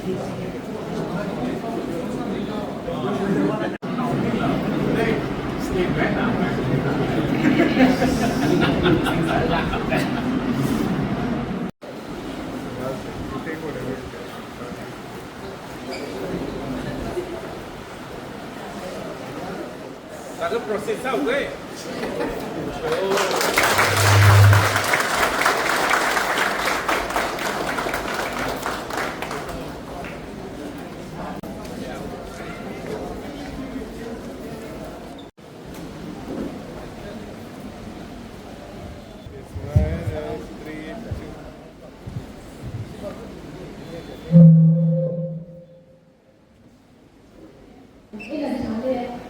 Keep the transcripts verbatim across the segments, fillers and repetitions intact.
Laga process sa, okay? Ina chāle.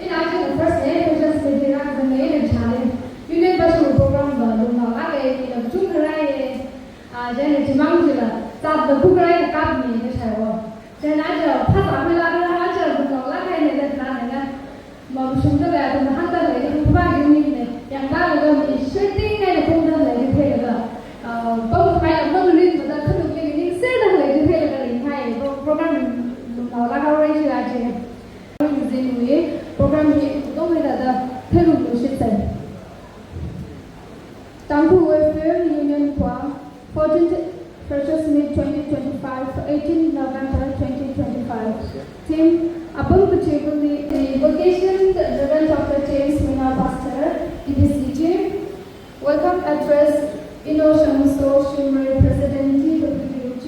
Ina chāle first day, freshers meet hi rāzangna ina chāle. Union Bashung program va lungnao lāka, ina chungkharai. Ah, chieina chimang chila, zatla kukharai kapmi na shaiwo. Chieina aja phasā khuilāka, aja lungnao lāka ina zatna na. Mamashungda lei, athum hāngda lei, athum pā union ne. Yangda lei, mi shooting ne, kungda lei, theilaga. Ah, pamkhamei lam mangarinmada khanukli ningserda lei, theilaga ringhai, pro-, program lungnao lāka rai shi aja. Zinwui program hi dong hida da theilung lushit sai. Tangkhul Welfare Union Khuang, fourteenth Freshers Meet twenty twenty-five, eighteenth November twenty twenty-five. Theme, Apam Kachiva̱li, invocation, the Reverend Doctor James Mina, Pastor, D B C G. Welcome address, Ino Shangso Shimray, President, T W G.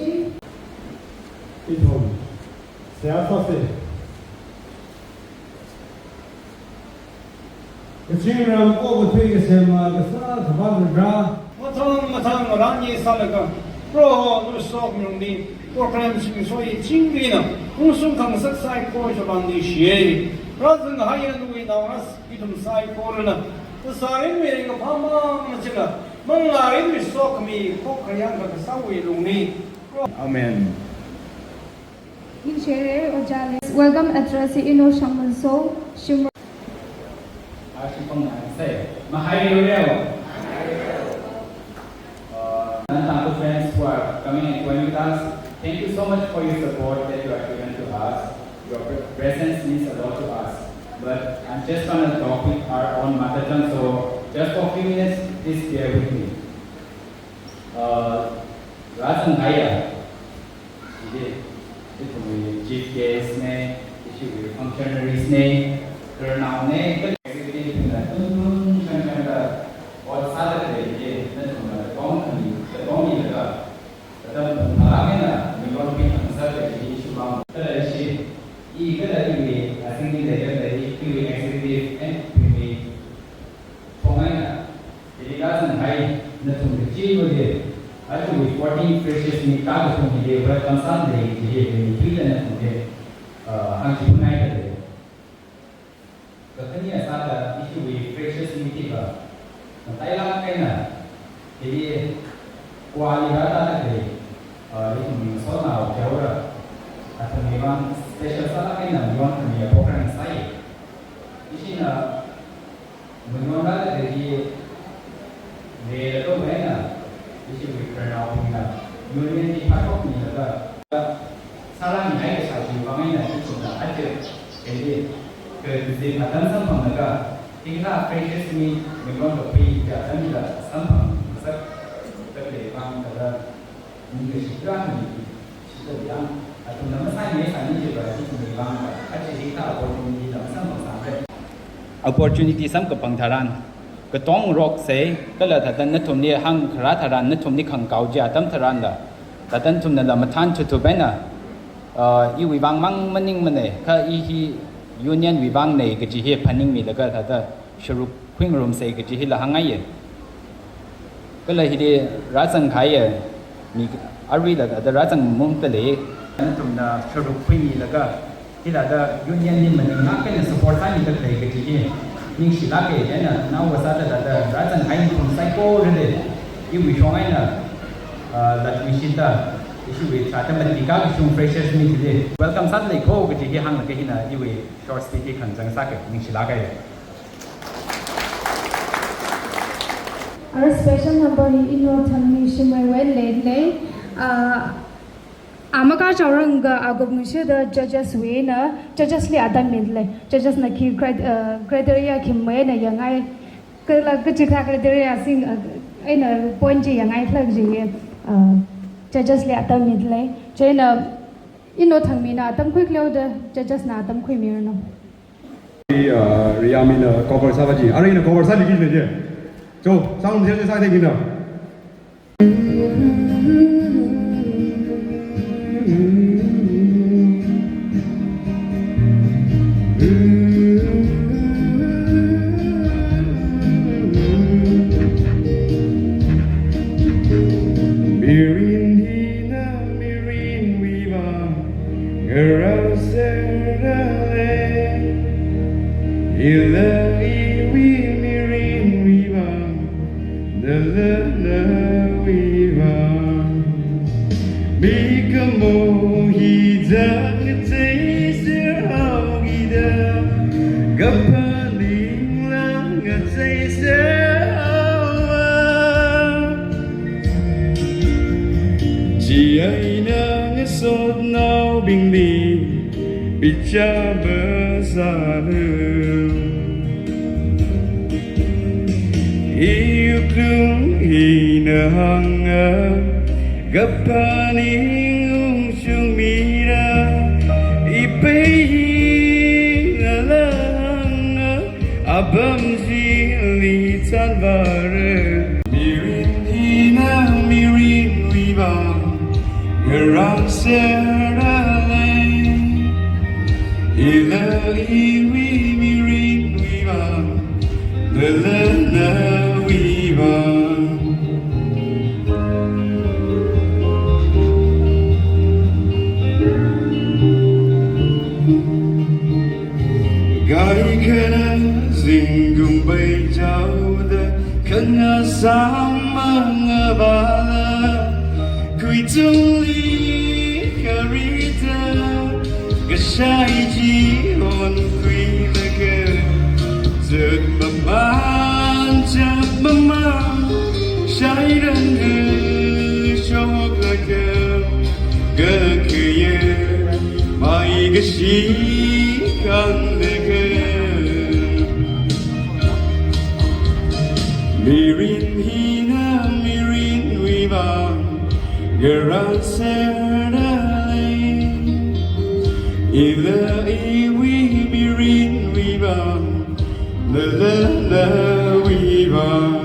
Ithum seihā sāsa. Kazingram okathui kasema kasā Akhava Varivara, mathang mathang ngarān ngasālaga, Proho nawui sokhami lungli program singsoiching eina ungshung khangasak saikora chālāng ningshiya. Rāzanghaiya nawui naongarā ithum saikorana, kasā ringmei ringkaphā mang machila, manglā ringmei sokhami, khokharā yangkha kasāwui lungli. Amen. Ningshiya, Ojā. Welcome address, Ino Shangso Shimray. Ashi pang nang sai. Mahai Reo. Uh, and thank you friends who are coming and joining with us. Thank you so much for your support that you are giving to us. Your pre-, presence means a lot to us. But I'm just gonna talk with our own mother tongue, so just for a few minutes, please bear with me. Uh, rāzanghaiya, ithum, ithumwui chief guest ne, ithumwui functionaries ne, khararnao ne, executive na tun tun shan shan da, ot sāda lei, nathumna katong khami, katong milaga, katam pung phalak eina, miyonpi khangasak lei, issue bang. Kala ishi, i kala iwui, asingli leida lei, iwui executive, and iwui, thong eina, hili rāzanghai nathum kachiva̱li, ajawui fourteen Freshers Meet kakathum hili welcome sāda lei kaji hi, hili tuida nathumli, uh, hāngchiphunngaiya. Kakhane sāda ithumwui Freshers Meet hiva, matailāk eina, hili Khuali rāda lei, uh, ithumwui ngasotnao Teora, athumwui vang special sālāk eina mayon khami program sāi. Ishina, mayon rāda lei hi, leilākda eina, ithumwui khararnaobingna, union hi phathokmilaga, sālākmihai kasā chiwui vang eina, ithumna aja, hili, kazip atam samphanglaga, hikathā Freshers Meet, mayon kapui, ya atam hila samphang, sak, tak lei vang, kala, ning kashi kharā khami, shida yang, athumna masāmi sāmi chiva, ithumwui vang, aja hikathā opportunity la masamphang sāmara. Opportunity samkaphang tharan, katong roksa, kala thāda nathumli hāngkharā tharan, nathumli khangakao chi atam tharanla, thāda nathumnala mathān thuthup eina, uh, iwui vang mang maningmana, kha i hi union wui vangnei kaji hi phaningmilaga thāda sharuk khuingarumsa kaji hila hāngngaiya. Kala hili rāzanghaiya, mi aruila thāda rāzangmungda lei. Nathumna sharuk khuimilaga, hithāda union li maninglāk eina support sāmida lei kaji hi ningshilāka, eina naowa sāda thāda rāzanghai nathum saikorali, iwui shong eina, uh, latluishitda, ithumwui tharāda mati kakashung Freshers Meet hili welcome sāda lei kho kaji hi hānglaga hina iwui short speech hi khangasak sāka, ningshilāka. Ara special number hi Ino Thangmi Shimray wuili lei. Ah, Amaka chaoranga agup ngashida judges wui eina, judges li atam midalei. Judges na khi crit-, uh, criteria khi maina yangai. Kala kachikha criteria sing, uh, eina point chi yangai khalak chi, uh, judges li atam midalei. Chieina ino thangmina atam khuikhaleo da judges na atam khuimiranu. Uh, Riyamina cover sāva chi. Arui ina cover sāli kina je. Cho, sound sāli sāli kina. Mirin hina mirinwui vang ngarānserda lei. Ila iwui mirinwui vang, nala nawui vang. Mikumo hi zak ngatheiser haokida, kaphaning la ngatheiser haowa. Chieina ngasotnaobingli bichar masālu. Iwui wuklung hina hānga, kaphaning ungshungmira, ipei hina la hānga, apam chili chānvāra. Mirin hina mirinwui vang ngarānserda lei. Ila iwui mirinwui vang, nala nawui vang. Kaikhana zingkum paichaoda, khana sāmang avala, khuitungli kharita, kashai chi honkhuilaga, zatmamān chapmamān, shairan hu shoklaga, kakhaye maikashi khanglaga. Mirin hina mirinwui vang ngarānserda lei. Ila iwui mirinwui vang, nala nawui vang.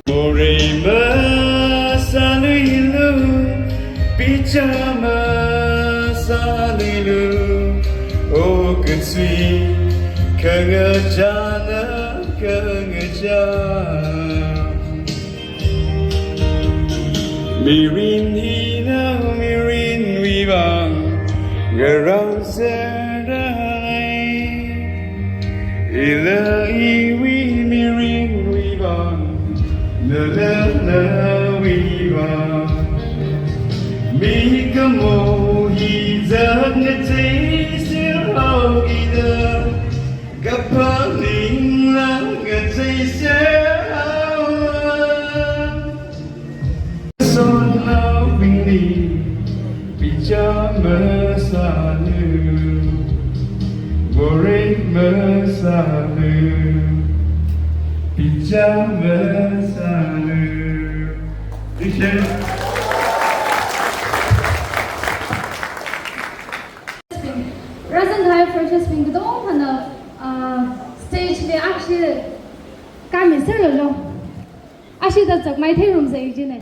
Morei masāluilu, bichar masāluilu, o kathui khangachāna khangachā. Mirin hina mirinwui vang ngarānserda lei. Ila iwui mirinwui vang, nala nawui vang. Mikumo hi zak ngatheiser haokida, kaphaning la ngatheiser haowa. Ngasotnaobingli bichar masālu, morei masālu, bichar masālu. Appreciate. Rāzangkahai freshers bing katongana, ah, stage li ashi kāmiserlu. Ashida chakmai theirumsa ijine.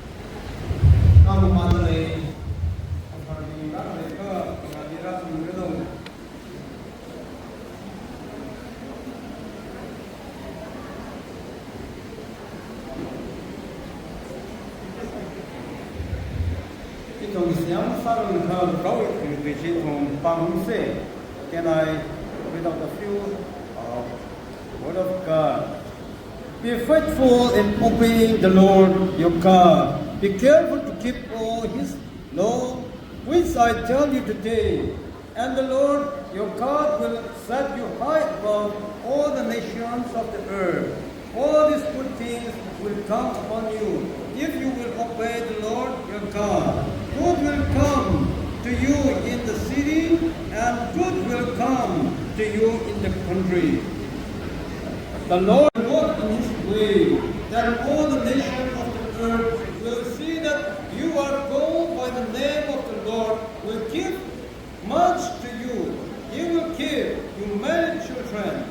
Ithum siam sarun kha rao ithum Christian thum pangse. Can I read out a few, uh, word of God? Be faithful in obeying the Lord your God. Be careful to keep all his law, which I tell you today, and the Lord your God will set you high above all the nations of the earth. All these good things will come upon you if you will obey the Lord your God. Good will come to you in the city, and good will come to you in the country. The Lord walk in his way, that all the nations of the earth will see that you are called by the name of the Lord, will give much to you. He will give you many children.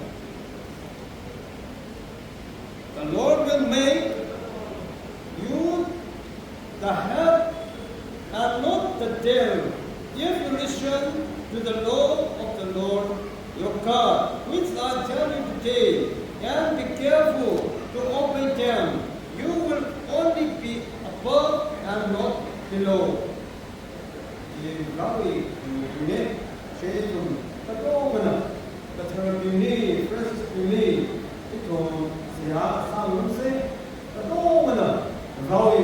The Lord will make you the head and not the tail, if you listen to the law of the Lord your God, which I tell you today, and be careful to obey them. You will only be above and not below. Ithumwui ringkaphā, ithum katongana, katharabingli, freshers bingli, ithum seihā sāngarumsa, katongana, ithumwui,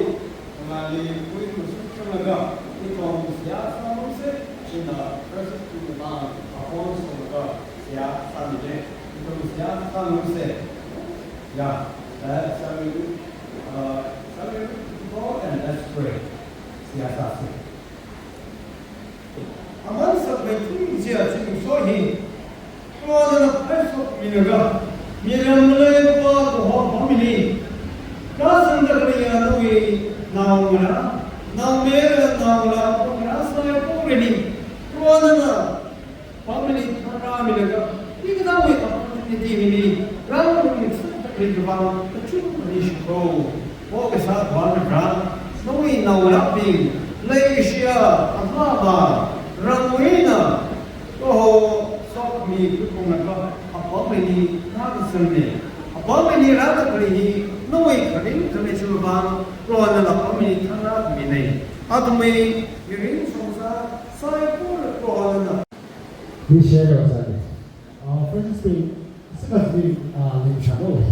ngali kui kusuk sanglaga, ithum seihā sāngarumsa, china freshers bingna apong sanglaga, seihā sāmida, ithum seihā sāngarumsa. Yeah, uh, shall we, uh, shall we go and let's pray. Seihā sāsa. Aman sakmei thingzia zimiksho hi, Prohona phaiso minaga, mirin malei pa kaho pamili, kasāngda khalei nawui naongarā, naomayara, naongalā, naongarā saikorali, Prohona pamili tharā minaga, hikathāwui opportunity hili, rāngarum ngasakda khalei vang, kachungkha ningshiko. O kasā Prohona, nawui naongalābing, leishiya, avāva, rāngarum eina, kaho shokmi kaphunga, apam eina rākazangna. Apam eina rāda khalei hi, nawui kharing khangacheewui vang, Prohona apam eina tharāmina. Athumwui mirin shongza saikora Prohona. Ni share sāda. Ah, Francis Bey, sika si, ah, ning shano.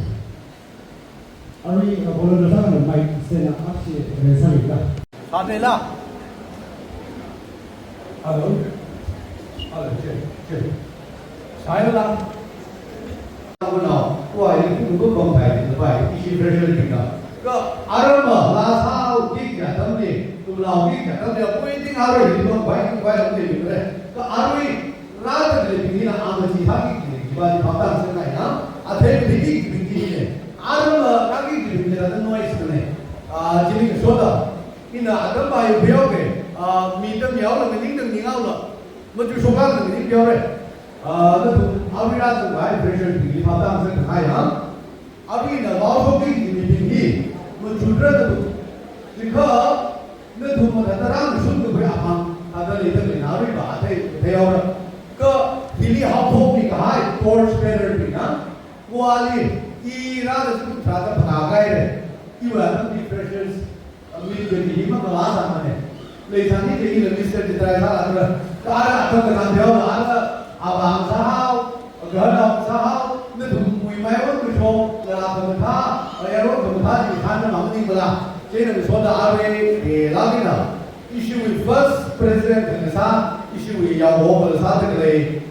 Arui, ah, volunteer sāngarumwui sena ashi, eh, sāngarumda. Sādela. Hello. Hello, che, che. Sādela. Abu nao, kua ini pun pun bang pai, pai, ishi pressure tingga. Ka arama, la sao, kik ya tamni, tumlao kik ya tamni, apoi ting arui, ini bang pai, pai, pai, pai, pai, ka arui, rāda khalei bing hina ama chi thaki khalei chiva chi phaptā sākahai na, athei bing ki bing ki ne. Arama thaki khalei bing hina noise ne. Ah, chili kashoda. Ina atam bai pheoke. Ah, mi tam yaola, mi ning tam ning aola. Machuk shoka tam ning pheore. Ah, nathum arui rāzangkahai pressure bing li phaptā sākahai na. Arui ina vaoshokki khalei mibing hi, machukra nathum. Chikha, nathum mathāda rāngashung kapai apam, thāda leida khalei na arui va athei, theihaora. Ka hili haophokmi kahai, torch bearer bingna, kuali, i rāda sum tharāda phākahai re. Iva atam di freshers, Ami kani hi makala sāmane. Leisāni kani la Mister Chitrai sālākra. Kara atam katam deo la ara avang sāhao, agahar avang sāhao, nathumwui maion kashok, la kamathā, ayaron kamathā, chi khanna mang ning bala. Chieina kashokda arui, eh, lākina. Ishiwui first president khangasā, ishiwui yaoho khangasā takle.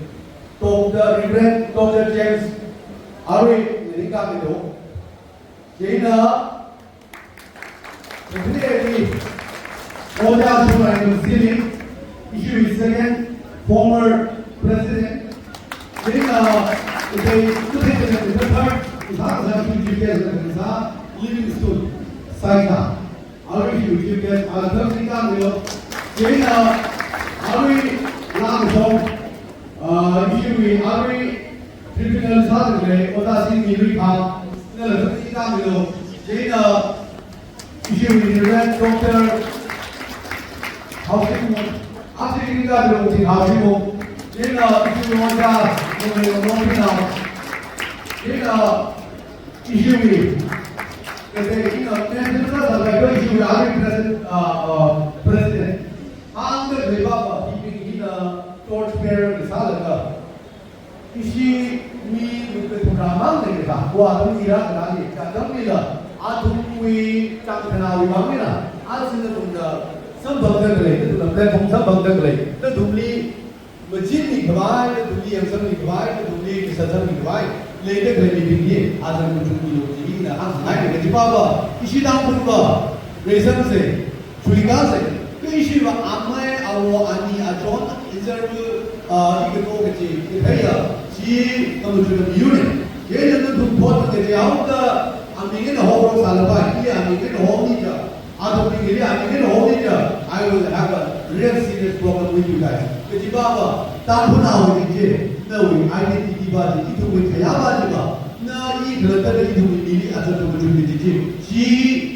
Doctor Reverend Doctor James, arui, ringkāmido. Chieina, Deputy Ojā Sumai Nusili, ishiwui second former president. Chieina, today, today, the third, is how the Chief Guest, Livingstone Saikha. Arui ishiwui Chief Guest, ah, third thing kan yo. Chieina, arui lāngshong, ah, ishiwui, arui Tribunal sāda khalei, Ojā Singh Nirikha, nala sāki tāmilo. Chieina, ishiwui Reverend Doctor Haoshimwung, Haoshimwung, Haoshimwung. Chieina, ishiwui Ojā, Nongmei Nongpinao. Chieina, ishiwui, kate ina, President sāda khalei, ishiwui arui President, ah, ah, President. Hāngda khalei va, va, hibing hina, torch bearer sālaga. Ishi mi mukpe thura mang lei ka, kua atam ira ka ni, ka atam ila, athumwui chang khanāwui mang ila, asin athumna samphangda khalei, nathumna platform samphangda khalei, nathumli machinmikhavai, nathumli yangsanmikhavai, nathumli kasā sāmikhavai leida khalei mibingli aja machukmilu jina hāngngai. Kajipava, ishi Tangkhulva reisangsa, chuikāsa, kha ishiva amei, awo, ani, achon, izarva, ah, ikato kachi katheiya chi khamachukna miyurna. Chieina nathum thotna kaji haoda, aming eina horok sālapai, ili aming eina horok ni ja, athumli ili aming eina horok ni ja, I will have a real serious problem with you guys. Kajipava, Tangkhulnaowui chi, nawui identity va chi, ithumwui khayā va chi va, na i khalatta ithumwui mili aja khamachukmi chi chi, chi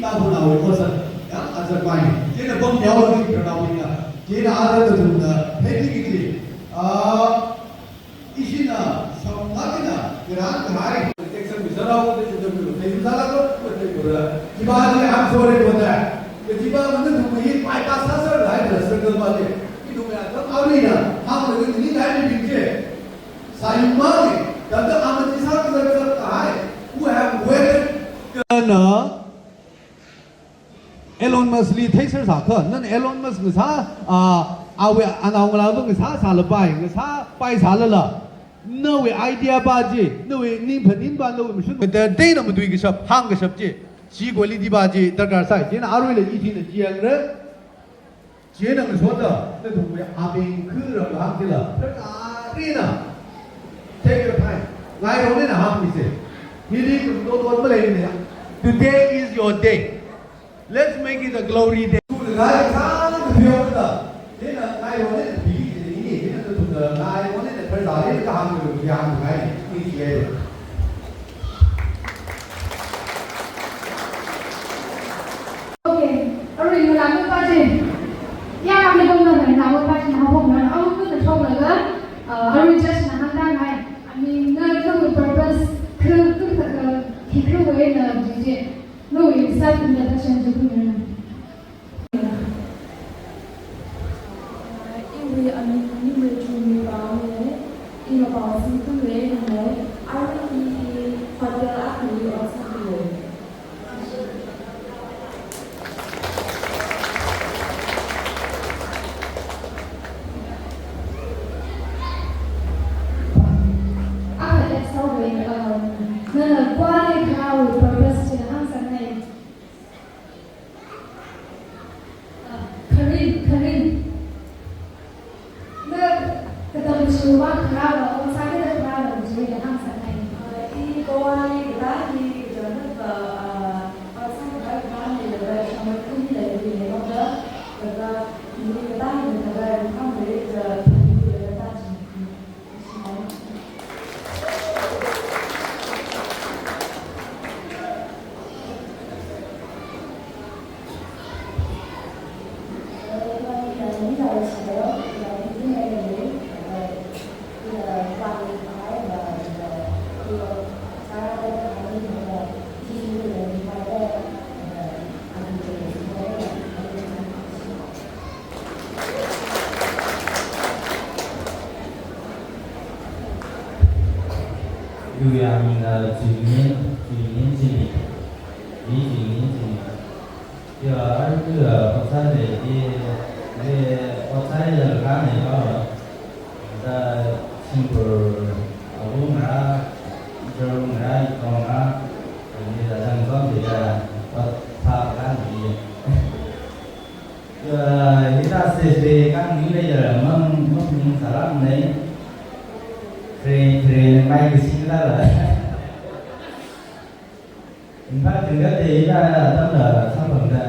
Tangkhulnaowui otsak, ya, otsak mai. Chieina pamyao chi khararnaobingna, chieina ara nathumna theiki kaji, ah, ishina shonglaga ina, karan kahai, protection mi sāra, wada chuda mi, thei mi sāra, wada kura. Chiva chi, I'm sorry for that. Kajiva nathum hi bypass sāserlala struggle va chi. Ithum ya, tam aruina, hānglaga ni dai mibing chi. Sāyur mani, thāda amati sā kasā kasā kahai, who have waited. Kana Elon Musk li theiser sākha, nana Elon Musk ngasā, ah, awui anaongalāva ngasā sālapai, ngasāpai sālala, nawui idea va chi, nawui ning phaning va, nawui mashun va, da dei na matui kashap, hāng kashap chi, chi quality va chi darkar sai. Chieina aruila ithumna chi yangra. Chieina ngasotda, nathumwui aming khuira hāng chila, phatarina. Take your time. Ngairong eina hāngmisa. Hili kum to to malei ni. Today is your day. Let's make it a glory day. Khuira ngai sang khuira da. Chieina ngairong eina pi chieina ni, chieina nathumna ngairong eina phatarina kahāng khuira hāngngai ni, ni chieina. Okay, arui ngalāngva chi. Ya, kami dong na ngalāngva chi na hapok na, au ku na chok laga, uh, arui judge na hāngda ngai. I mean, na kamu purpose, kru, kru, kru, kru, kru, we na, jiji. No, you start introduction, jiji. Iwui aming Nimreichumi Pao ne, ina Pao Singtun ne, ina ne, arui i, i hotel akhali ot sāki le. Akha extra way, uh, nana khuirāli kharāwui purpose chi hāngsāngai. Ah, Karen, Karen. Na katam shuwa kharāla, ot sāki da kharāla, mujhe ya hāngsāngai. Ah, i Goa li katā hi katam va, ah, ot sāki da kharāla, laga shaman kuni la hi le mada, laga ni katā hi na katā ri kham le ja, hi le katā chi. Iwui aming, uh, Chuimin, Chuimin Chimi. Mi Chuimin Chimi. Ya, arui, uh, outside le, le, outside le, kan le, kan le. Da Singapore, abu ngarā, Jerome ngarā, Ikong ngarā, ni da dang zong de da, ot sāki kan ni. Ya, hithā stage li kang ni le ya, mang, mang ning salam nei. Kre, kre, mai kisi la la. In fact, tingkatei hithā atamla samphangda.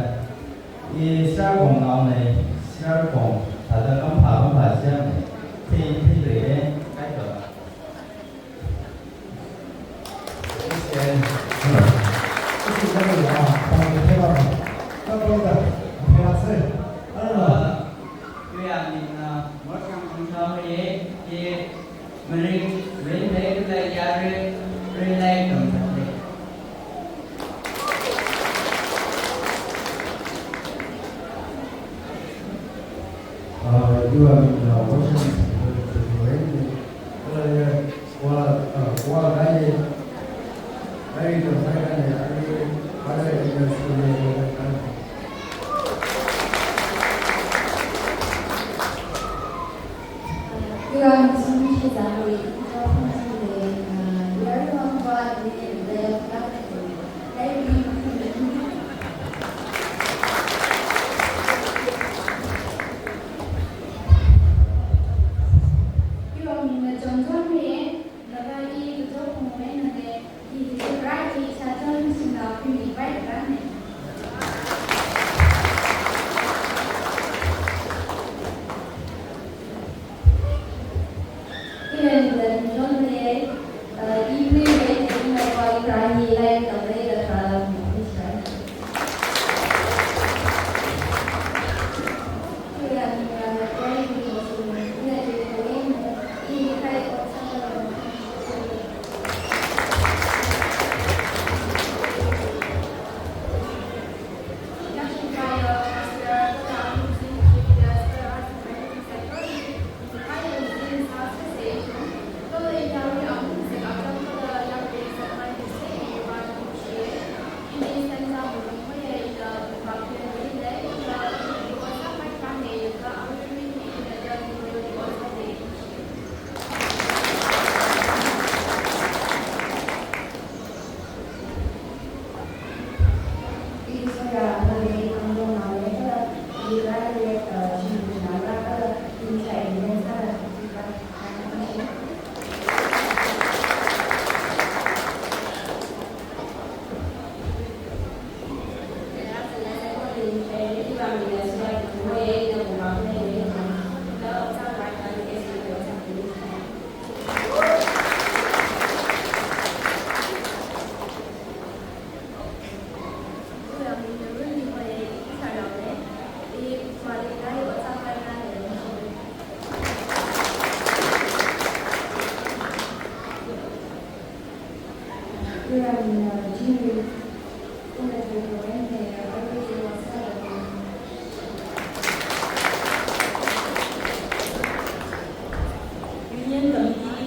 I Sharkong nao nei, Sharkong, thāda kampha, kampha siam nei. Thei, thei le, kai to. Union Committee li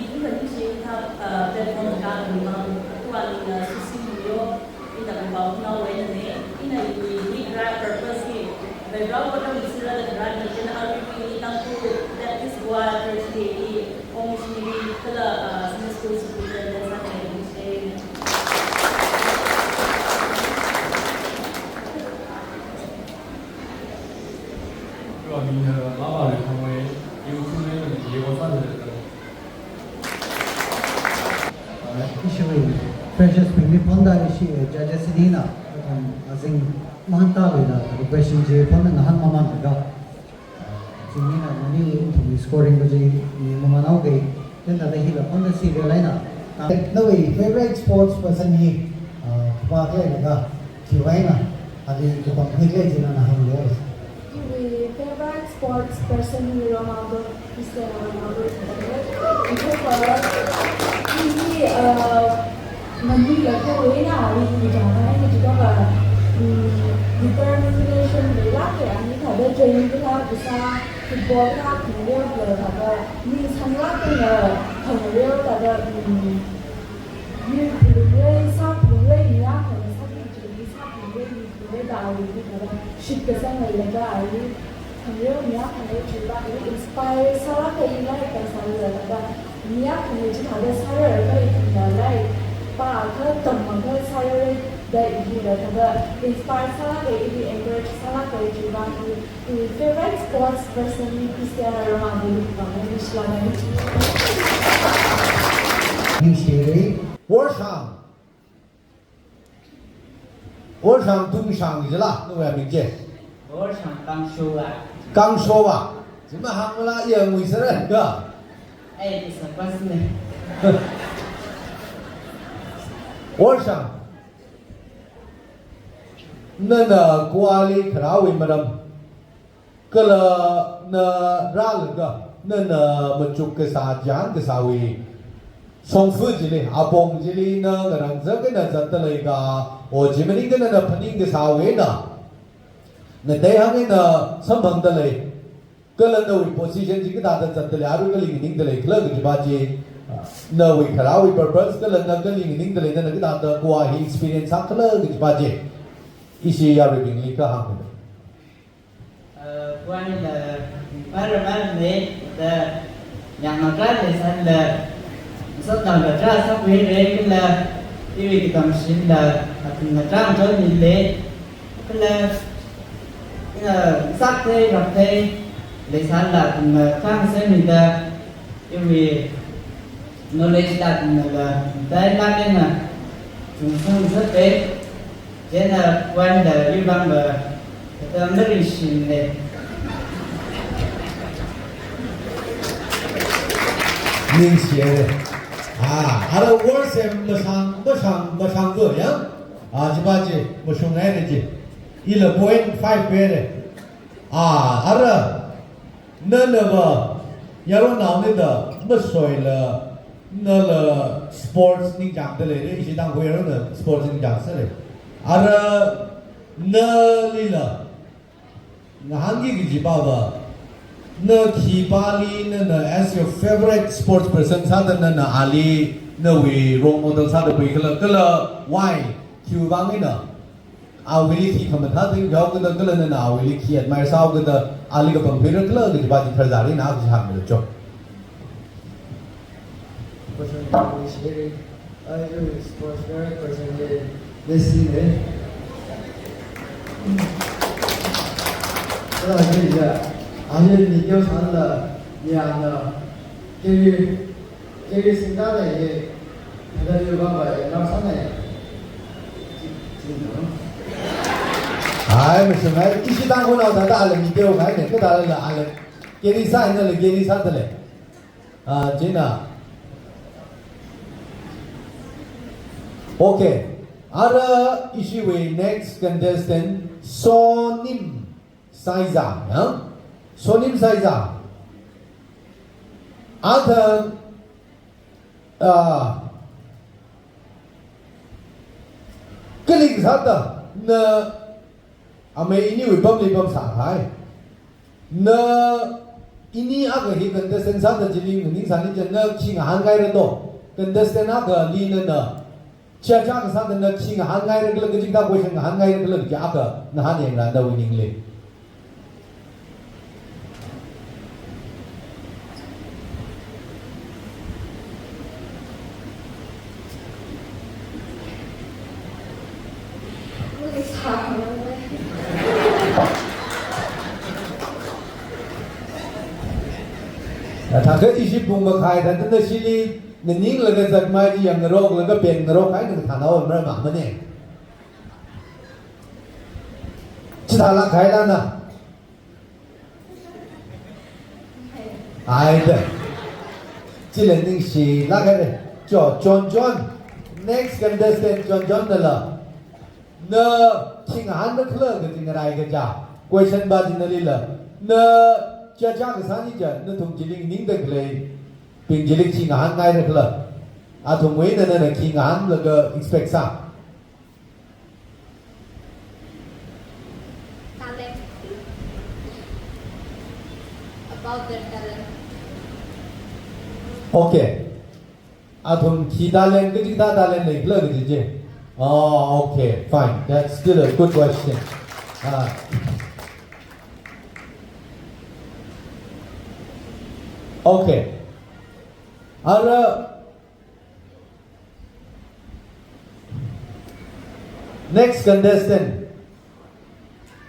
ithum kaning shimkhur, uh, platform ka kaning mang, tuan, uh, Susi Muyo, ina kampao naowui eina ne, ina iwui lead role purpose hi, background ko tam sira da role ni, chieina arui ni Tangkhul Baptist Choir thirty-eight li, home missionary kala, uh, Sunday school superintendent sāda leisai. Iwui ming, uh, Mama Luikhangwui, iwui khunwui eina ye wo sāda lei. Uh, ishiwui freshers bingli phangda ishi, uh, judges bingna, uh, azing mahāngda leida, uh, question chi phangda ngahān mamānlaga, uh, zingmina nani ithumwui scoring kaji ni mamānhaoki, then thāda hila phangda si re laina. Nawui favorite sports person hi, uh, khipākhala laga, khiwui eina, ali khipākhala jina nahānglu. Iwui favorite sports person hi Ronaldo, Cristiano Ronaldo. Because, uh, he, uh, nganui lakhawui eina, ali hi jangkahai ni chithāda, um, determination leilāka, ani thāda training kathā kasā, football kathā khangareo thāda, mi sanglāk eina khangareo thāda, um, mi phalungra, sā phalungra, mi akha sāki kaji, mi sā phalungra, mi phalungra da ali hi thāda shitkasang leilaga ali khangareo mi akhana chiva ali inspire sālāka, ilai kasā leilaga mi akhana chithāda sāra da ithumna lairik pākha tamkha sāra da ili thāda inspire sālāka, ili encourage sālāka chiva ali iwui favorite sports person hi Cristiano Ronaldo li pamei shilana. Ningshi re. Worshang. Worshang Tungshang jila, nawui aming chi. Worshang Kangshowa. Kangshowa. Chi mahāngmala iya ngui sāra ka. Ai, isa pas ne. Worshang. Nana Kawali kharāwui maram. Kala na rālaga, nana machuk kasā, chān kasāwui shongfa chili, apong chili na ngarāngzak eina zatda leika, o chi maningakha nana phaning kasāwui eina, na teihang eina samphangda lei, kala nawui position chi kathāda zatda lei, arui kali nganingda leikhala kajiva chi, nawui kharāwui purpose kala na kali nganingda lei, nana kathāda Kawa hi experience sākhala kajiva chi, ishi yaruibingli kahāng. Uh, Kawali la, para man ne, da, Yangna tarākha leisālala, masotnaola tarākha sākhuira kala, iwui katamshinla, athumna tarākha ngathor nile, kala, ina, sākthei, rakthei, leisālala, athumna tarākha ngasemida, iwui knowledge la athumnala, dai la kena, chungchung sāthei, Chieina wanda yubangva, katam narishinle. Ningshiya. Ah, ara words em mashang, mashang, mashang do ya. Ah, chiva chi, mashungngai de chi. Ila point five pe de. Ah, ara, nanava, yaronnaona da, masoila, nala sports ningchāngda leire, ishi Tangkhul yaronna sports ningchāngsālei. Ara, nalila, ngahānki kaji pava, na khipāli, nana as your favorite sports person sāda nana ali, nawui role model sāda pui kala, kala, why, khiwui vang eina, awuili khi khamathā thing yao kida kala nana awuili khi admire sāo kida ali kapangkhuira kala kaji pa chi tharzari na kaji hāngmilu cho. Personally, I will sports very personally, Messi ne. Kala ni ja, ali ni kyo san la, ni ana, kiri Kiri singda lei, thada yu baba e, lau sānei. Chi, chi no. Ai, mashungngai, ishi Tangkhulnao thada ala mi teo ngai ne, kathālala ala. Kiri sānei la, kiri sāda lei. Ah, chieina. Okay. Ara ishiwui next contestant, Sonim Saiza, ha? Sonim Saiza. Athang, ah, kali kasāda, na, amei iniwui pamli pamsāhai. Na, ini akha hi contestant sāda chili nganingsāni chieina khi ngahānngaira do. Contestant akhali nana, Chacha kasāda na khi ngahānngaira kala, kaji kathā question ngahānngaira kala, kaji akha ngahānyanglu nawui ningli. Thākha ishi pung makhai thāda nashili, naninglaga zatmai chi yangngaroklaga pengngarokhaina kathānao mara mamane. Chithālāk hailana. Aida. Chila ningshilāk haire. Cho, John John. Next contestant John John nala. Na khi ngahānra khala kaji ngarai kaja. Question pa chi nalila. Na chacha kasāni ja, nathum chili nganingda khalei bing chili khi ngahānngaira khala. Athumwui eina nana khi ngahānlaga expect sā. Talent. About their talent. Okay. Athum khi talent, kaji kathā talent leikhala kaji chi. Oh, okay, fine. That's still a good question. Ah. Okay. Ara, next contestant.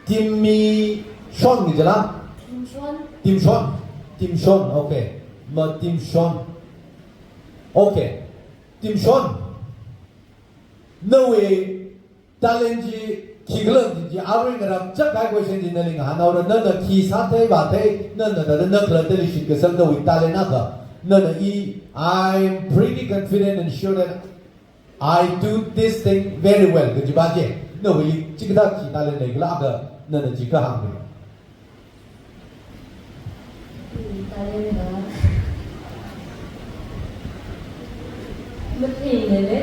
Timishon ni jala? Timshon. Timshon. Timshon, okay. Ma Timshon. Okay. Timshon. Nawui talent chi khikhala chi arui ngarān chak kahai question chi nali ngahānhaora, nana khi sāthei vāthei, nana thāda na khalattali shitkasang nawui talent akha. Nana i, I'm pretty confident and sure that I do this thing very well. Kaji pa chi, nawuili chikathā khi talent leikhala akha, nana chi kahāng ni. Talent na. Mathei ne le.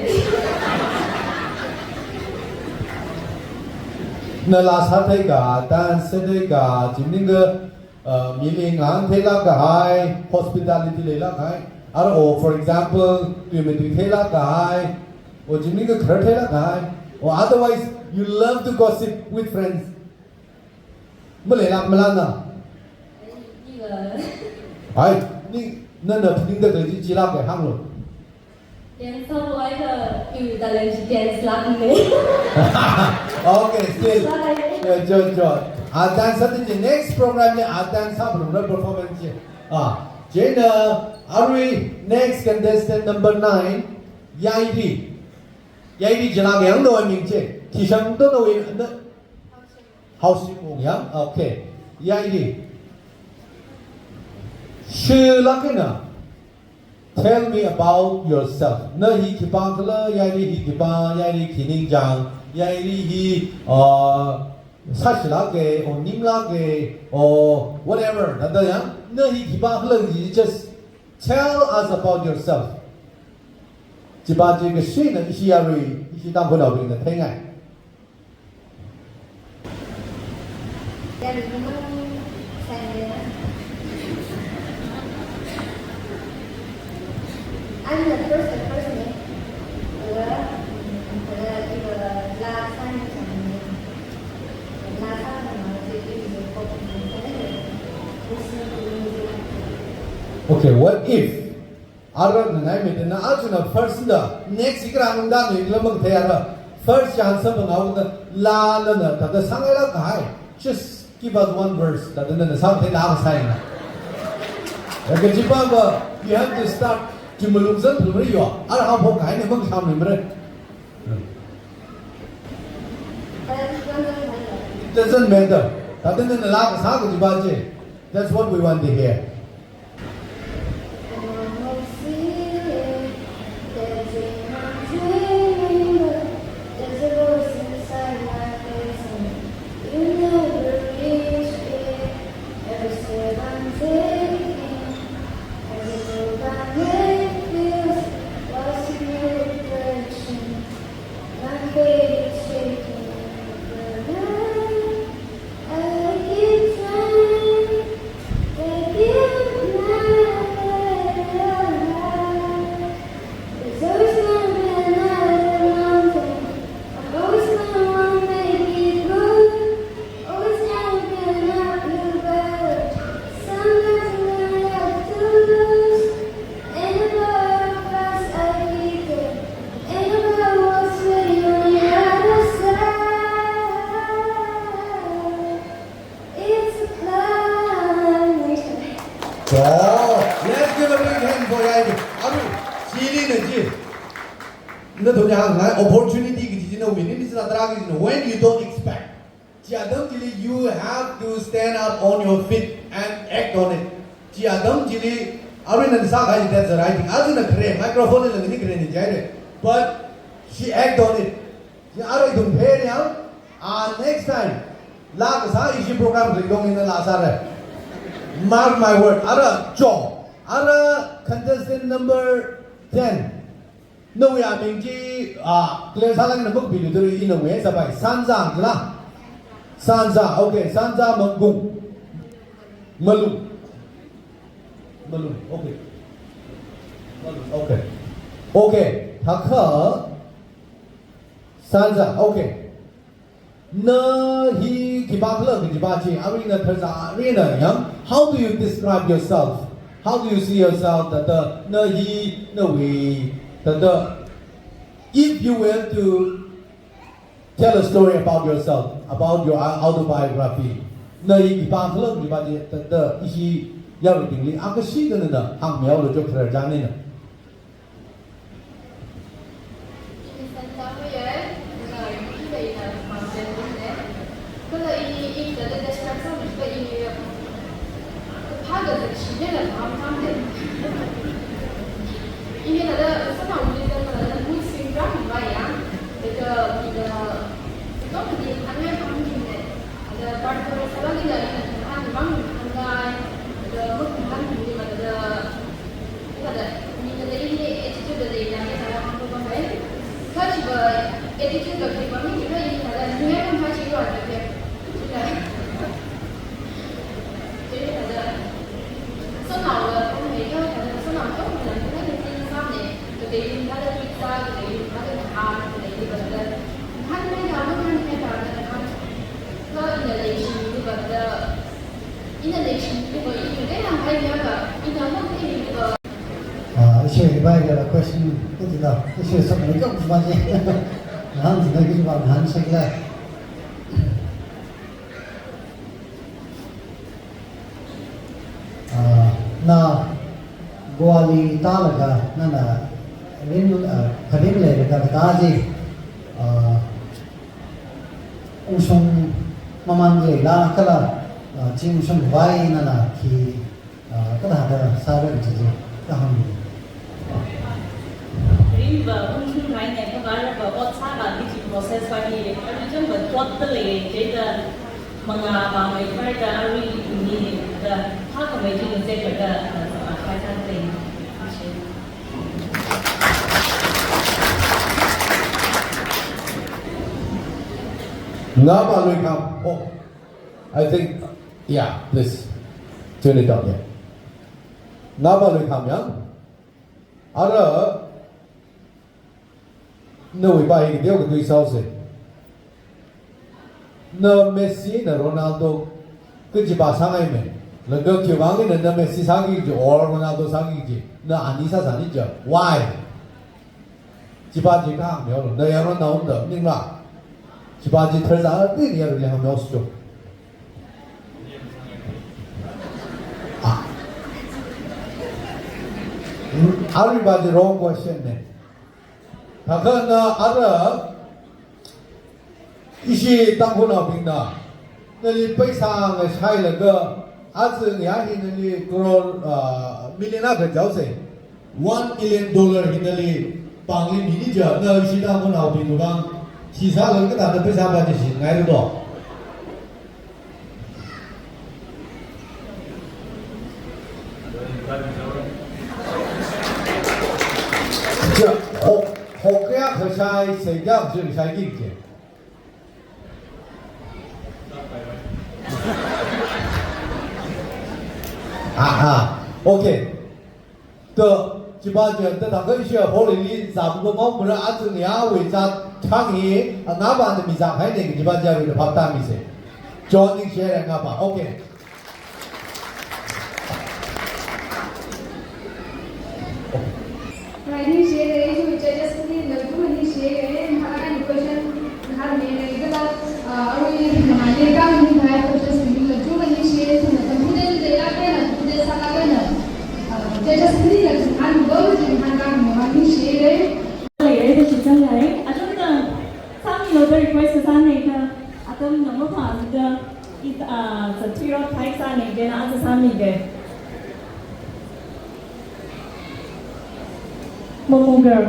Nala sāthei ka, dance sāthei ka, chimning ka, uh, mili ngahāntheilāk kahai, hospitality leilāk kahai. Or, or, for example, tui matui theilāk kahai. Or chimning ka khartheilāk kahai. Or otherwise, you love to gossip with friends. Maleilākmala na? Ai, ni Nana phaningda khalei chi chilāka hānglu. Dance sāpaiakha iwui talent chi dance lākne. Okay, still. Bye. Yeah, John, John. A dance sāda chi next program li a dance sāphalungra performance chi. Ah, chieina arui next contestant number nine, Yaili. Yaili jilāk yang do aming chi. Khi shang do no in na. Housing wong yang. Okay. Yaili. Shilākna. Tell me about yourself. Na hi khipākhala, Yaili hi khipā, Yaili khi ningchāng, Yaili hi, uh, sāshilāka, or nimlāka, or whatever. Thāda yang, na hi khipākhala, just tell us about yourself. Chiva chi kashina ishi yarui, ishi Tangkhulnaobingna theingai. I'm the first person. Okay, what if? Ara nganai mi dana, aja na first da, next ikra nung da nui kila mang thei ara. First chance ba ngau da, la la na, thāda sāngailāk kahai. Just give us one verse, thāda na, na sāngailāk kasā ina. Aka chiva ba, you have to start, chi malung zan thumri yo, ara hāngphok kahai ni mang sham ni mre. It doesn't matter. Thāda na, na lā kasā kajiva chi. That's what we want to hear. Wow. Let's give a big hand for Yaili. Aru, chili na chi. Nathumna hāngngai opportunity kaji chi nawui ningli sāda tarā kaji chi, when you don't expect. Chi atam chili you have to stand up on your feet and act on it. Chi atam chili, aruina sākahai, that's the right thing. Aja na khare, microphone la ni khare ni jaire. But she act on it. Chi arui ithum phei yang, ah, next time, lā kasā ishi program ri dong ina lā sāra. Mark my word. Ara cho. Ara contestant number ten. Nawui aming chi, ah, clear sālāk na muk bilu turi ina we sabai. Sanza, la? Sanza, okay. Sanza Mangkung. Malung. Malung, okay. Malung, okay. Okay. Thākha Sanza, okay. Na hi khipākhala kajiva chi, aruina tharza, aruina yang, how do you describe yourself? How do you see yourself? Thāda, na hi, nawui, thāda, if you were to tell a story about yourself, about your au-, autobiography, na hi khipākhala kajiva chi, thāda, ishi yaruibingli, akha shi thāda na, hāngmilu chok thar jang ni na. Ah, ishi hibai ga question, kajila, ishi sab ni kam smaji. Nahān sina kajila nahān sekla. Ah, na Goa li tālaga, nana rin, ah, kharing leilaga katā chi, ah, ungshung mamān leila kala, ah, chi ungshung vai nana khi, ah, kathāda sāra kaji chi, kahāng. Ringva ungshung vai ne, kha vāra va ot sāva kaji process va hi, arui chang va thot ta lei, chida mangā vāmei vai da arui ni da, thākhamei chi nung sek va da, ah, khai sāng teng. Ngaba lui kham. Oh, I think, yeah, please. Turn it up, yeah. Ngaba lui kham, yeah? Ara, nawui pa hi kateo katui sāose. Na Messi, na Ronaldo, kajipa sāngai me. Laga khiwuivang eina na Messi sāki kaji, or Ronaldo sāki kaji, na ani sāsāni ja. Why? Chipa chi kahāng mihaolu, na ya Ronaldo da, ningla. Chipa chi tharza, ni ya Ronaldo su jo. Ah. Hmm, aruiva chi wrong question ne. Thākha na ara ishi Tangkhulnaobingna, nali paisa ngashailaga, aja ngayā hi nali crore, ah, million akha jaose. One million dollar hi nali pāngli mini ja, na ishi Tangkhulnaobingwui vang, shi sālaga kathāda paisa pa chi shingaira do. Ja, hok, hok kayākha shai, sei kayākha shai ki je. Aha, okay. To, chipa je, ta thākha ishi Holy Land zam ko mau mura aja ngayāwui zat thang hi, ngaba na mi zat hai ne, chipa je, wui na phap ta mi se. John ningshi haira ngaba, okay. Rai ningshi haira, ishi judges bingli natu ningshi haira, nahān question nahān mei kala, ah, arui nahān le kang ni hai judges bingli natu ningshi haira, thumna confident de la kena, confident sāla kena, ah, judges bingli nahān bo, nahān kang nahān ningshi haira. Haira, haira, shi chang haira. Achon na, sāmilu da request sāngai kha, atam number pa da, it, ah, sa tiro thai sāngai kha na, aja sāmi kha. Momo girl.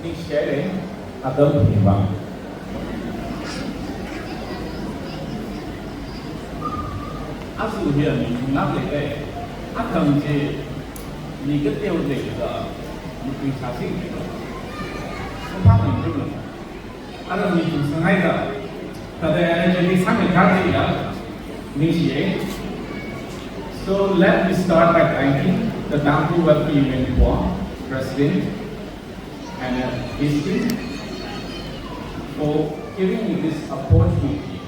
Sharing, atam hi vang. Aja hi mi chungna leilei. Atam chi mi kateonaoli, mi ping sāsing. Kaphā mi chungna. Ara mi chungsanghai da. Thāda energy sāngai kharda ya. Ningshiya. So let me start by thanking the Tangkhul Welfare Union Goa President and, uh, his team for giving me this opportunity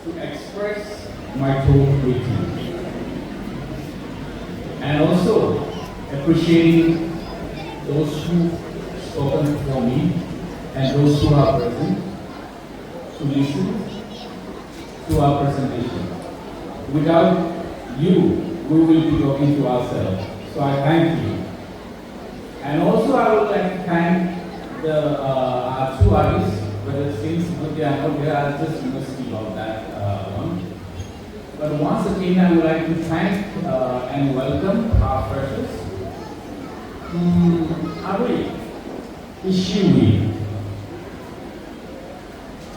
to express my thought with you. And also appreciating those who spoken before me and those who are present to listen to our presentation. Without you, we will be talking to ourselves. So I thank you. And also, I would like to thank the, uh, our two artists, but since they are not here, I'll just, you know, skip on that, uh, one. But once again, I would like to thank, uh, and welcome our freshers. Mm, Arui, Ishiwui.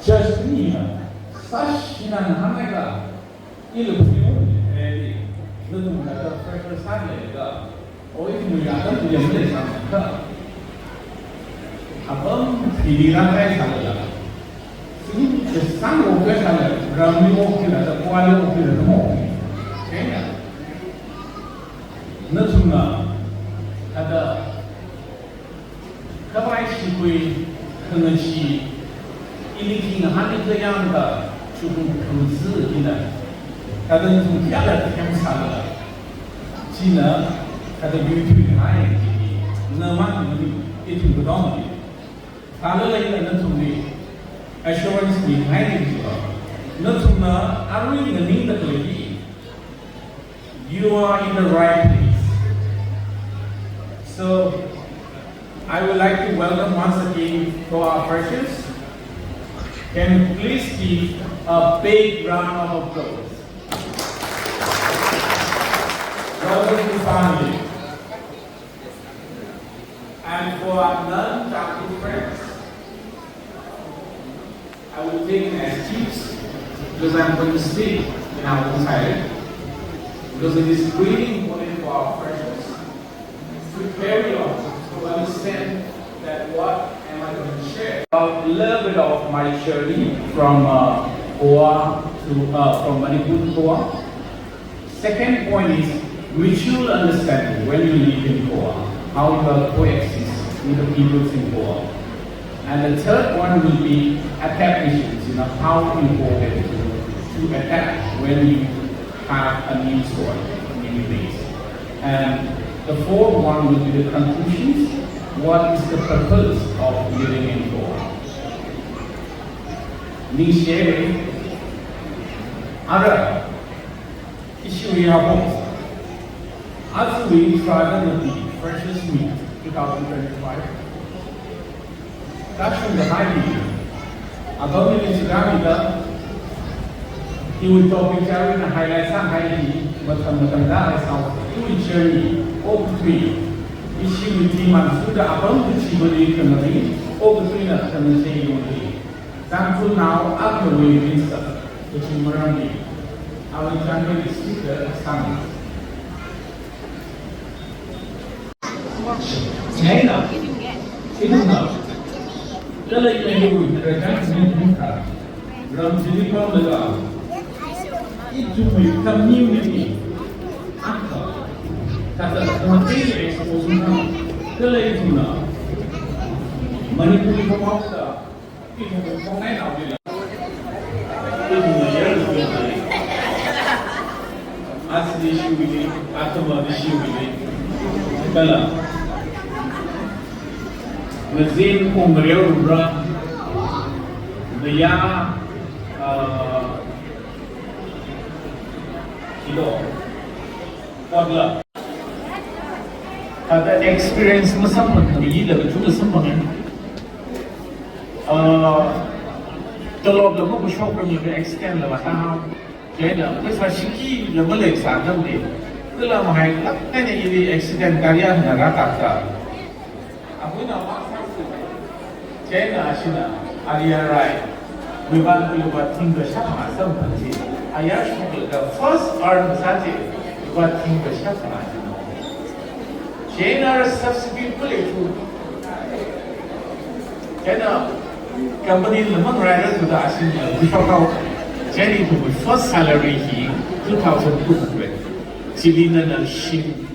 Judge ni na, sash na na hāngai ka, ila puni un, eh, nathum kathā fresher sālei ka, oi, ithumwui atam chili leisāmang ka. Apam chili rāngai sālala. Sini, sāngai sālala, ramli okthuila, Goali okthuila, mo. Kaina. Nathumna, kathā, khavai shikhui, khangashi, ili khi ngahānli kayang ka, chukung khamzi ina. Kathā nathum khayāla themsāla. China, kathā yuithui hai, na mang ni, ithum kadong ni. Thālala ina nathumli assurance mingai ni jiwa. Nathumna arui nganingda khalei hi. You are in the right place. So, I would like to welcome once again for our freshers. Can you please give a big round of applause? Welcome to family. And for our non-Tangkhul friends, I will take an excuse because I'm going to speak in our own dialect, because it is really important for our freshers to carry on, to understand that what am I going to share. A little bit of my journey from, uh, Goa to, uh, from Manipur to Goa. Second point is mutual understanding when you live in Goa, how you are coexist with the peoples in Goa. And the third one will be adaptations, you know, how important to, to adapt when you have a new soil, a new place. And the fourth one will be the conclusions, what is the purpose of living in Goa? Ningshi, ara, Ishiwui apong. Ajawui Friday night, Freshers Meet two thousand twenty-five. Kashung da hai di. Apam ni chikami da. Iwui topic chara na highlight sāngai hi, mathang mathang da hai sāo. Iwui journey, okathui. Ishiwui theme man suda apam tu chibali khanari, okathuina khanasei yongli. Tangkhulnao akhawui ringsa, kachung maramli, awui Tangkhul speaker sāngai. China, ithumna, kala ina hiwui, kala Tangkhul ringsa, ram chili pamlaga, ithumwui community, akha, kata, kala exposure, kala ithumna, Manipuri pamlaga, Aja ishiwui, athumwui ishiwui. Kala. Ngazin kong reo rura. Naya, ah, kilo. Potla. Thāda experience masamphang kami la kachungkha samphanga. Ah, talop la mashok rang la extend la mata ha. Kaya pheisā shiki la maleisā atamli. Kala mahailāk eina ili accident gari na rātaka. Amuina ma sāsi. Chieina ashina, ali arai. Wiban ku lupa thingkha shap ngasam panji. Ayar shokla first earn sāji. Lupa thingkha shap ngasam. Chieina subsidy kule tu. Chieina company lamang rai ra tu da ashina. Wipa kau. Chieina tu first salary hi two thousand two hundred. Chili na na shin.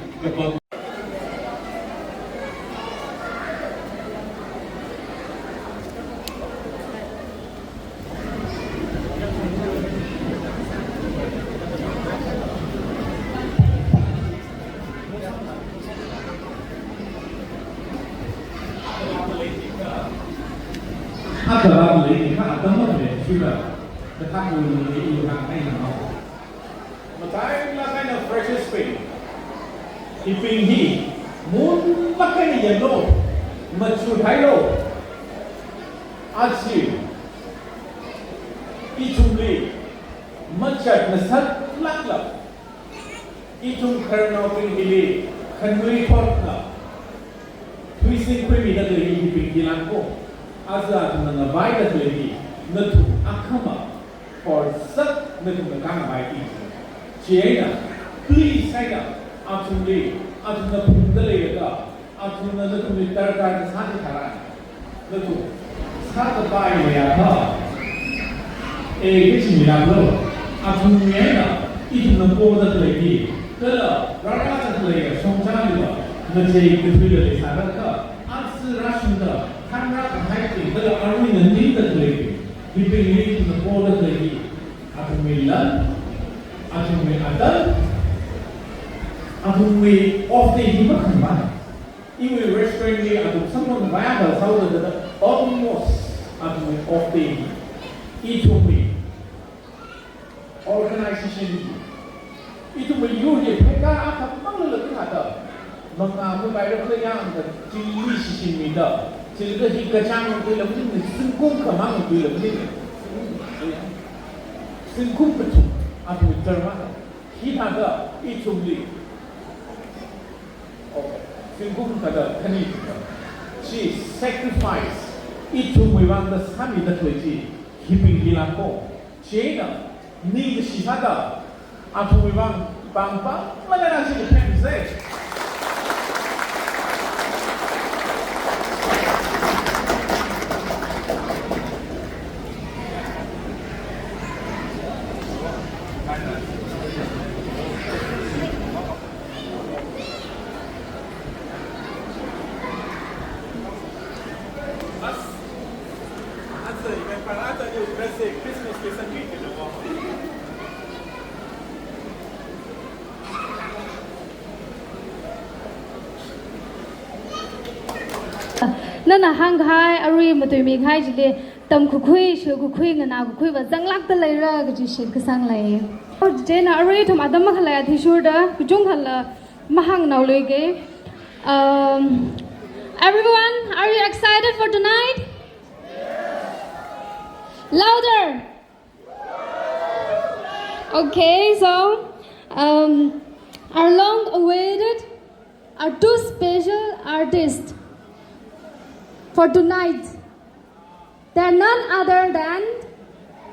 Matailāk eina freshers bing. Hibing hi, munlāk eina yanglu, machut hailu. Aja, ithumli, machat nasaklākla. Ithum khararnaobing hili, khanuithotna. Thuising khuimida khalei hibing hi lāngko. Aja athumna ngavaida khalei hi, nathum akhama. Horzak nathumna kangavai chi. Chieina, please eina, athumli, athumna phungda leilaga, athumna nathumli darkar kasā chi tharan. Nathum, sākapai leiakha. E, kachimilāklo, athumwui eina, ithumna poda khalei hi, kala, rārada khalei shongzaliva, ngachei kathuila leisālāka, aja rāshungda, thanrākahai chi, kala arui nganingda khalei hi, hibingli ithumna poda khalei hi, athumwui lan, athumwui atan, athumwui off day hi makhanmana. Iwui restaurant li athum samphang vaya kha sāhaoda da almost athumwui off day hi. Ithumwui organization hi. Ithumwui yur hi pheikar akhamang lala thāda. Manga muipaira khala yangda chili shishinmida. Chili hi kachāng tuila maning, singkum khamang tuila maning. Singkum kathum athumwui term akha. Hithāda ithumli. Okay. Singkum kathāda khani. Chi sacrifice. Ithumwui vangda sāmida khalei chi. Hibingli lāngko. Chieina, ningshi sāda, athumwui vang, pangpamla nana chi pemse. Nana hāngkahai, arui matuimikahai chili, tamkakhui, shokakhui, nganākakhuiva zanglākda leira kaji shitkasang lei. Chieina arui ithum atam makhalei athishurda, kachungkhala mahāngnaoluike. Um, everyone, are you excited for tonight? Louder. Okay, so, um, our long-awaited, our two special artists for tonight. They're none other than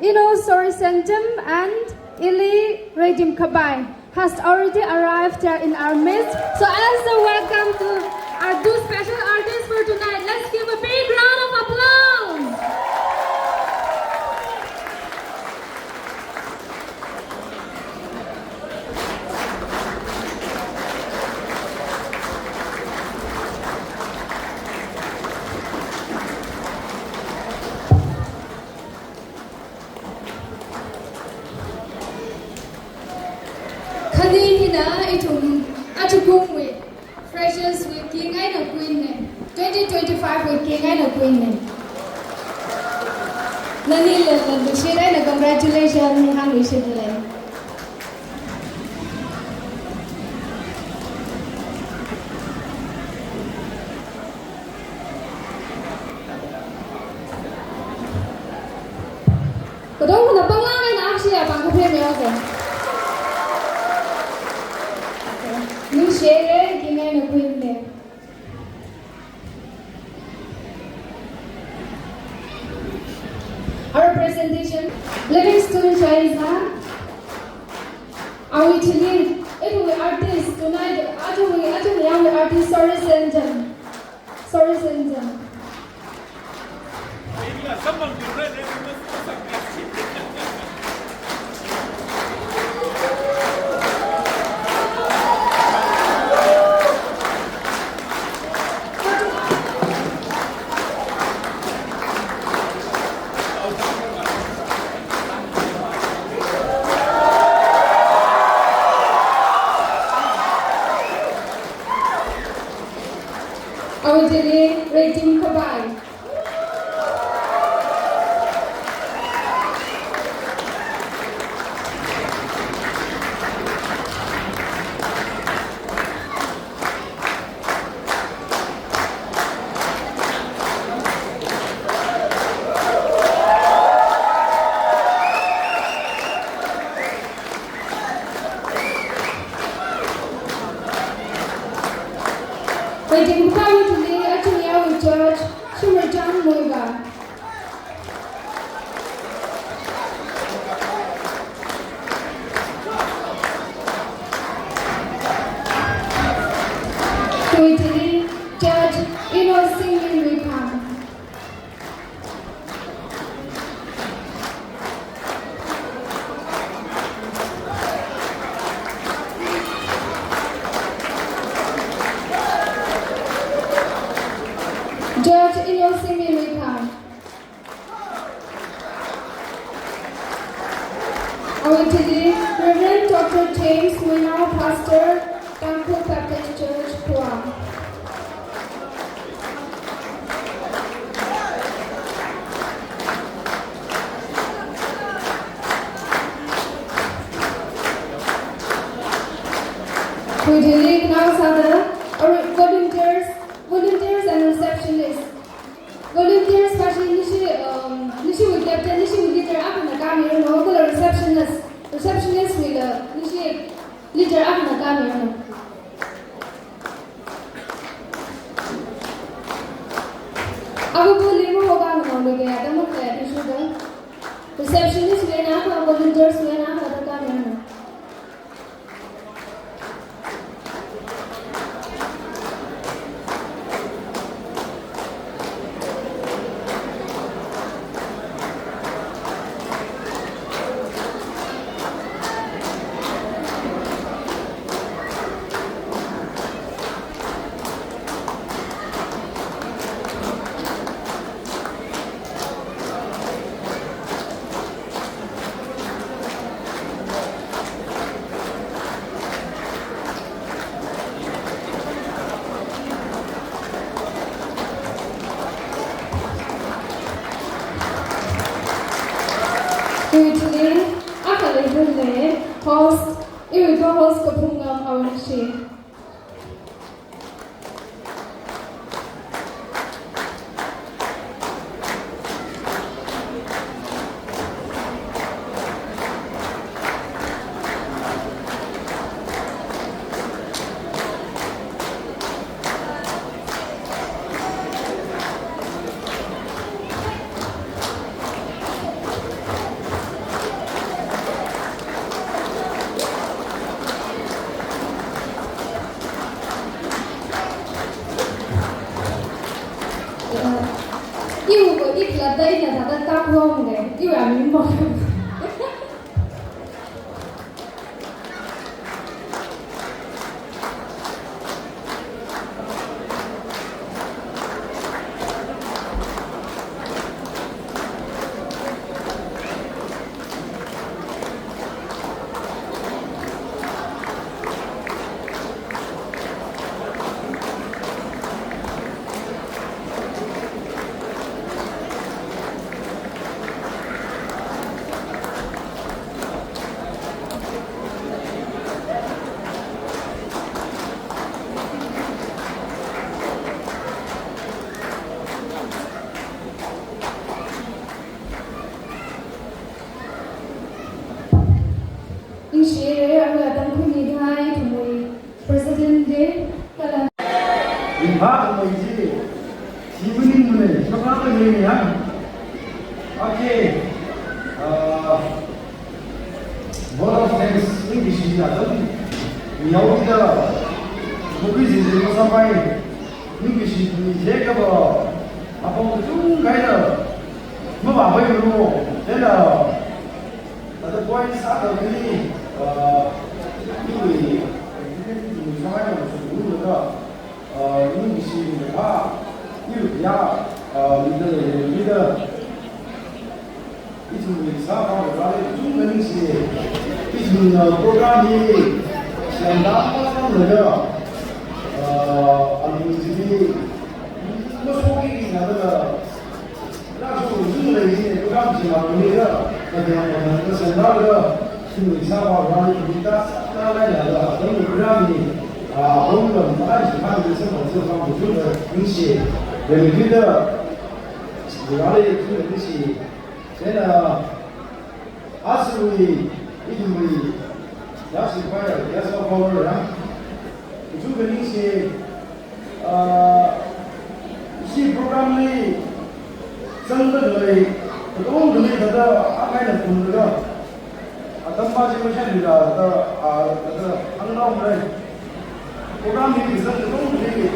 Ino Sorisentim and Ili Redim Kabai has already arrived here in our midst. So as a welcome to our two special artists for tonight, let's give a big round of applause. Khani hina ithum achukumwui Freshers wui king eina queen ne. Twenty twenty-five wui king eina queen ne. Nani le le lushit eina congratulations ni hāngluishit le. Kadong khana panglang eina akshiya pangkaphe meoke. Ningshi haire, king eina queen le. Presentation, Livingstone Chaiza. Awui thili, ithumwui artist, tonight, ithumwui, ithumwui artist, Sorry Senjan. Sorry Senjan. Awui thili Redim Khabai. Redim Khabaiwui thili, athumwui judge, Shimrachang Muivah. Awui thili, judge, Inosingmin Luikham. Judge Inosingmin Luikham. Awui thili Reverend Doctor James Muinao, Pastor, Tangkhul Baptist Church, Phawang. Awui thili khanao sāda, awui volunteers, volunteers and receptionists. Volunteers kashi nishi, um, nishiwui captain, nishiwui leader akhana kāmiranu, kala receptionist, receptionist wuila nishi leader akhana kāmiranu. Akhapali maho kāmana, mi kayāda makhalei athishurda. Receptionist wui eina akha, volunteers wui eina akha da kāmiranu. Iwui thili, akha leilei, host, iwui co-host Kaphungngam Awungshi. Iwui ko i khalatda ina thāda tākhuihaowa, iwui aming mo. Ningshire, arui atam khuimida ithumwui President Day kala. Ringphāmei chi, chi maningmana, shokra maningmana. Okay. Atam mihaoda, mukri zingzing masāpai, ningkashi tui jekaba, apong kachungkha eina mavāpaimana, chieina, ata point sāda kali, ah, iwui, iwui sāngai na sunglaga, ah, ningkashi na ha, iwui ya, ah, mida leida, ithumwui sākhavai Vareli kachungkha ningshi. Ithumna program hi semda masālaga, ah, alung chili mashoki kajina laga, rāshok kachungkha leili program chi malungli ya, kathang kathang kasemlaga, ithumwui sākhavai Vareli kachungkha sāda leilala, atam program hi, ah, program mai chi khan chi sākha sākha kachungkha ningshi. Leilida, Vareli kachungkha ningshi. Chieina, ajawui, ithumwui, ya sipai ya, ya sa power ya. Kachungkha ningshi, ah, ishi program li zangda khalei, katongkhali thāda, akha eina pumlaga, atam pa chi mashan lila thāda, ah, thāda, hāngnaomara. Program hi kazang katongli,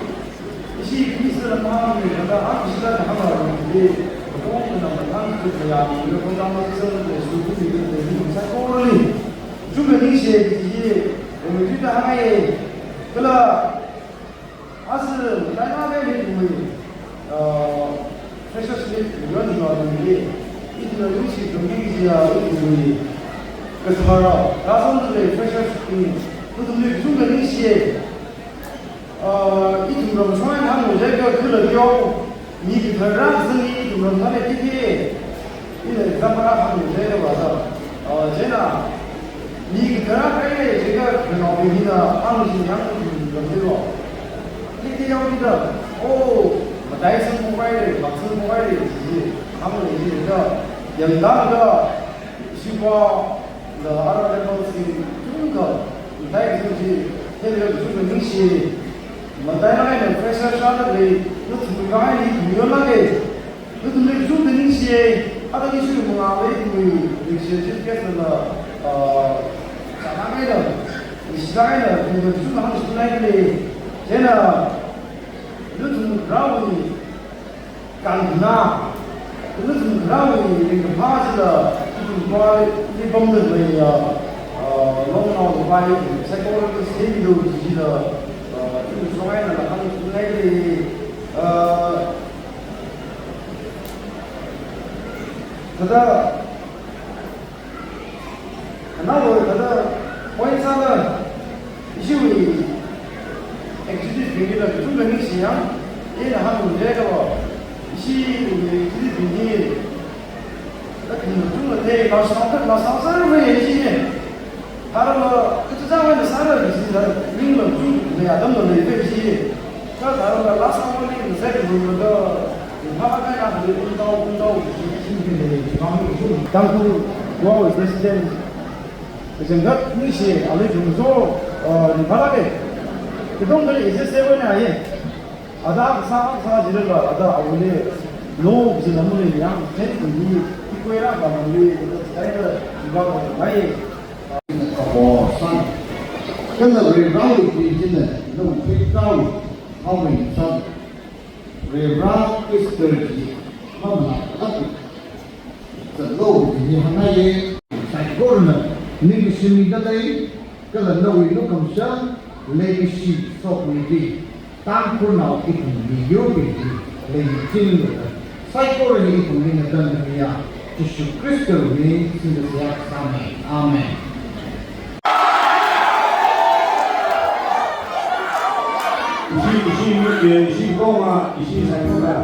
ishi Khristana mahāngmi, kala ang Khristana hāngrarumli, katongana mathang kut mayāmi, program hi kazang katongli, sukumi katongli, saikorali kachungkha ningshi, hi, ithumwui tuida hāngngai, kala, aja, matailāk eina ithumwui, ah, Freshers' Meet, yuan yuan ithumli, ithumna ningshi ithumwui, ah, ithumwui, kathara, rāzangda khalei freshers bing, nathumli kachungkha ningshi. Ah, ithum ramshong eina hānglu jiakha kala teo, mi kathara rāzangi ithum ram thāda titi. Ina example akha hānglu jiakha va da. Ah, chieina, mi kathara kahaili jiakha kanaobing hina hāngshi yang ithum ram tilo. Titi yaoda, oh, matai sangphokhai lei, mak sangphokhai lei, chi, hānglu jiakha, yangda da, Shipā, the other level sing, kachungkha, matai sing chi, theilaga kachungkha ningshi, matailāk eina fresher sāda khalei, nathumwui kahaili ithum yonlāka, nathumli kachungkha ningshi, ata ishi mangāli ithumwui, ningshi chi kesa la, ah, chālāk eina, ningshilāk eina, ithumli kachungkha hāngshilāk eina, chieina, nathum rāwui, Kangna, nathum rāwui ringkaphā chila, ithum pali pamda leiya, ah, longnao pai, saikora kasemilu chila, ah, ithum shong eina la hāngshungai lei, ah, thāda, Anaowa thāda point sāda, ishiwui executive bing hila kachungkha ningshi yang, ina hānglu jiakha va, ishiwui executive bing hi, kathum kachungkha thei, lasang kha, lasang sāra ishi hi. Tharāla, kachichā eina sāra ishi hi, ringla kachungkha lei, atamla leipa ishi hi. Kha tharāla last hour li ngasai kazumlaga, ringphālāk eina hili pungtao, pungtao, Tangkhul Ward President, kachangkhat ningshi, ali chungzo, uh, ringphālāka. Katongkhali executive eina ye. Ada kasā, kasā jilaga, ada awuili, no, jila muli yang, ten kuni, ikoira ba muli, ada, ada, ba muli. Kapo san. Kala Varewui pi china, nawui Khristawui, Hawmei san. Varewui Easter ji, mamla, lak. Zatlo, hi hāngngaiya. Saikorana, ningshimida lei, kala nawui lukhamashan, leikashi, shokmida. Tangkhulnao ithum miyurbing hi leichinluda, saikora hi ithumli ngatanmiya Jishu Khristawui ming singda seihā sāmi. Amen. Ishi, ishi, ishi, ishi, koma, ishi, saikora.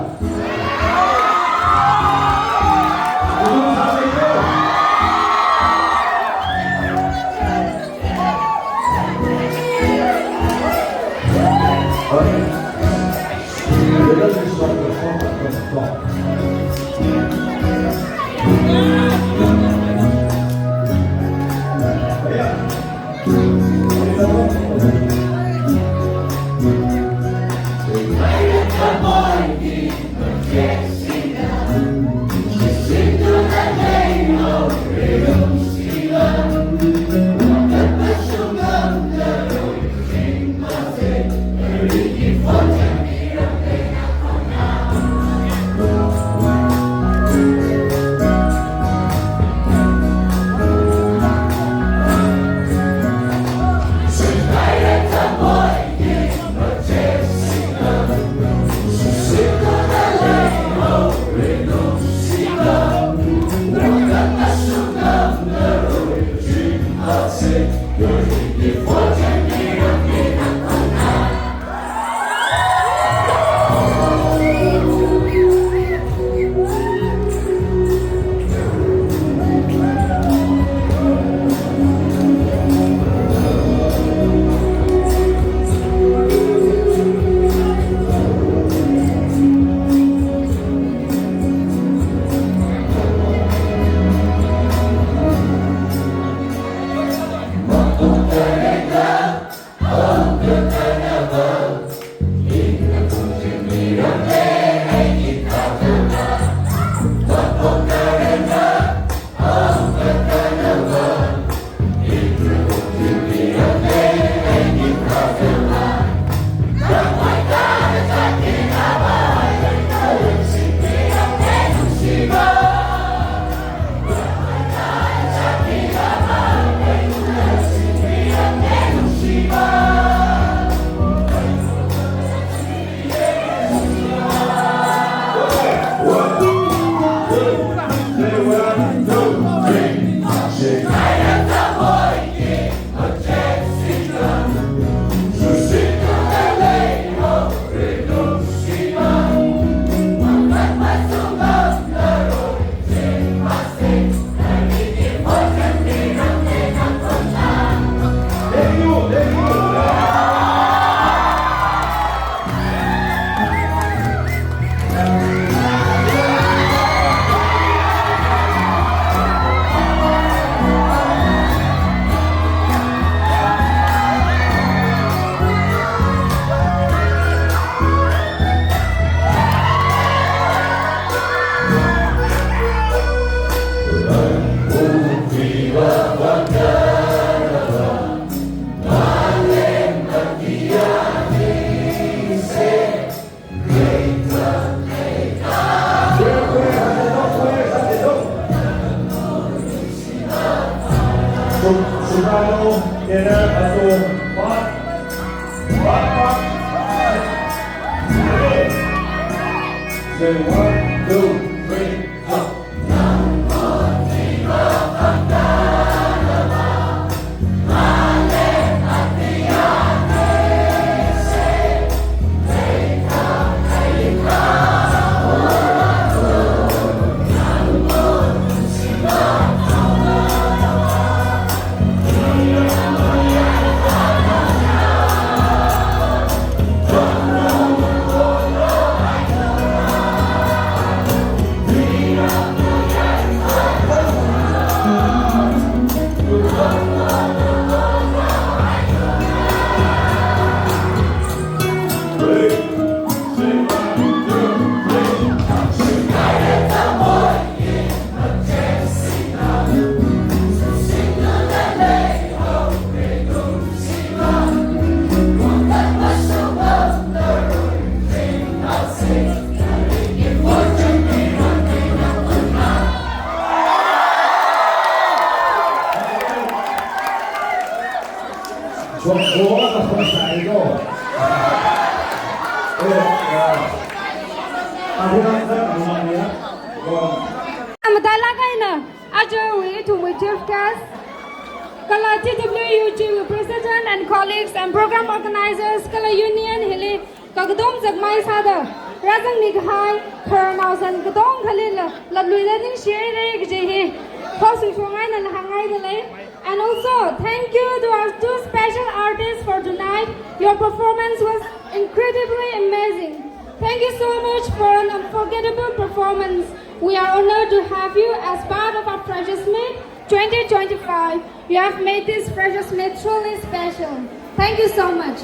Soprano, tenor, alto, part, part, part. Say one, two, three, go. Matailāk eina, aja ithumwui chief guest kala T W U G wui president and colleagues and program organizers kala union hili kakatom zakmai sāda rāzangmi kahai khararnaosan katongalila lapluida ningshihaira kaji hi hosui shongai eina hāngngaidalei. And also, thank you to our two special artists for tonight. Your performance was incredibly amazing. Thank you so much for an unforgettable performance. We are honored to have you as part of our Freshers Meet twenty twenty-five. You have made this Freshers Meet truly special. Thank you so much.